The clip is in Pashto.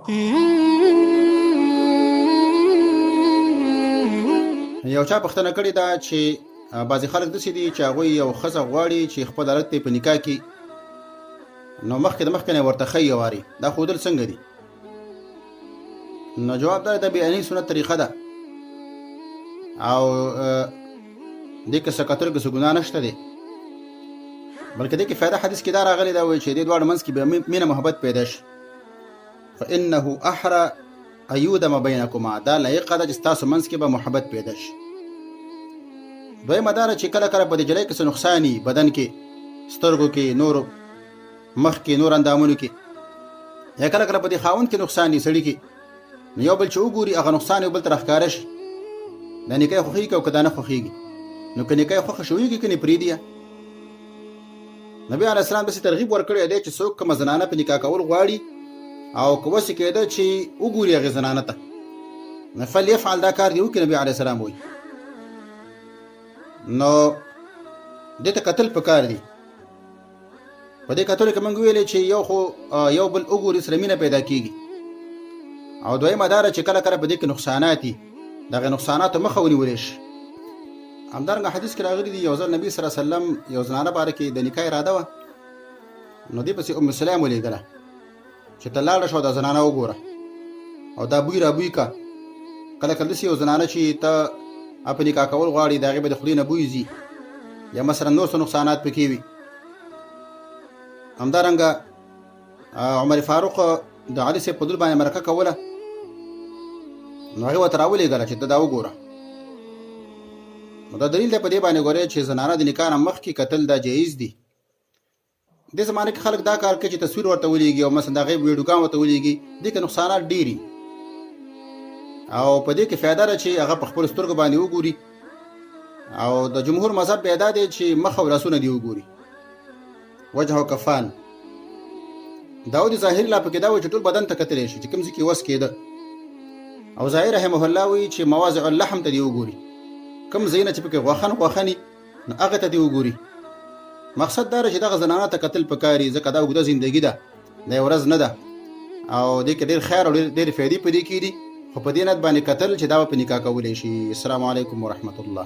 یو چا پوښتنه کړې ده چې بعضې خلک داسې دي چې هغوی یو ښځه غواړي چې خپل هلک ته په نکاح کې، نو مخکې د مخکې نه ورته ښیي یوارې دا ښودل څنګه دي؟ نو جواب دا ده، بیانې سنت طریقه ده او دې کې څه کتل کې څه ګناه نشته دی، بلکې دې کې فایده حدیث کې دا راغلی دا وایي چې دې دواړو منځ کې به مینه محبت پیدا شي. فانه احرى ایودم بینکما، دا لایقه ده چې ستاسو منځ کې به محبت پیدا شي. دویمه دا ده چې کله کله په دې جلۍ کې څه نقصان وي، بدن کې، سترګو کې، نورو مخ کې، نور اندامونو کې، یا کله کله په دې خاوند کې نقصان وي، سړي کې، نو یو بل چې وګوري هغه نقصان یو بل ته راښکاره شي. دا نکاح خوښېږي او که دا نه خوښېږي؟ نو که نکاح خوښه شوېږي که نه پرېږدي. نبی علیه السلام داسې ترغیب ورکړی دی چې څوک کومه زنانه په نکاح کول غواړي او که وسې کېده چې وګوري هغې زنانه ته، نو فلیفعل، دا کار دې وکړي. نبی علیه السلام وایي نو دې ته کتل پکار دي. په دې کتلو کې موږ ویلې چې یو خو یو بل وګوري سره مینه پیدا کیږي، او دویمه دا ده چې کله کله په دې کې نقصانات دي، دغه نقصاناتو مخه ونیول شي. همدارنګه حدیث کې راغلي دي، یو ځل نبی صلی الله علیه وسلم یو زنانه باره کې د نکاح اراده وه، نو دې پسې ام سلیم ولېږله چې ته لاړه شو دا زنانه وګوره او دا بوی را بوی کا. کله کله داسې یو زنانه چې ته په نکاح کول غواړي، د هغې به د خولې نه بوی ځي، یا مثلا نور څه نقصانات پکې وي. همدارنګه عمر فاروق د علي صاحب په لور باندې مرکه کوله، نو هغې ورته راولېږله چې ته دا وګوره. نو دا دلیل دی په دې باندې ګورې چې زنانه د نکاح نه مخکې کتل دا جایز دي. دې زمانه کې خلک دا کار کوي چې تصویر ورته ولیږي او مثلا د هغې ویډیوګان ورته ولیږي، دې کې نقصانات ډېر او په دې کې فایده ده چې هغه په خپلو سترګو باندې وګوري. او د جمهور مذهب بیا دا دی چې مخ او لاسونه دې وګوري، وجه او کفان. داود ظاهري لا پکې دا وایي چې ټول بدن ته کتلی شي چې کوم ځای کې وس کېده، او ظاهر رحمه الله وایي چې مواضع اللحم ته دې وګوري، کوم ځایونه چې پکې غوښن غوښني نو هغه ته دې وګوري. مقصد دا چې دغه زنانه ته کتل پکاري، ځکه دا اوږده زندګي ده، دا یوه ورځ نه ده، او دې کې ډېر خیر او ډېرې فایدې په دې کې دي، خو په دې نیت باندې کتل چې دا به په نکاح کولی شي. السلام علیکم ورحمت الله.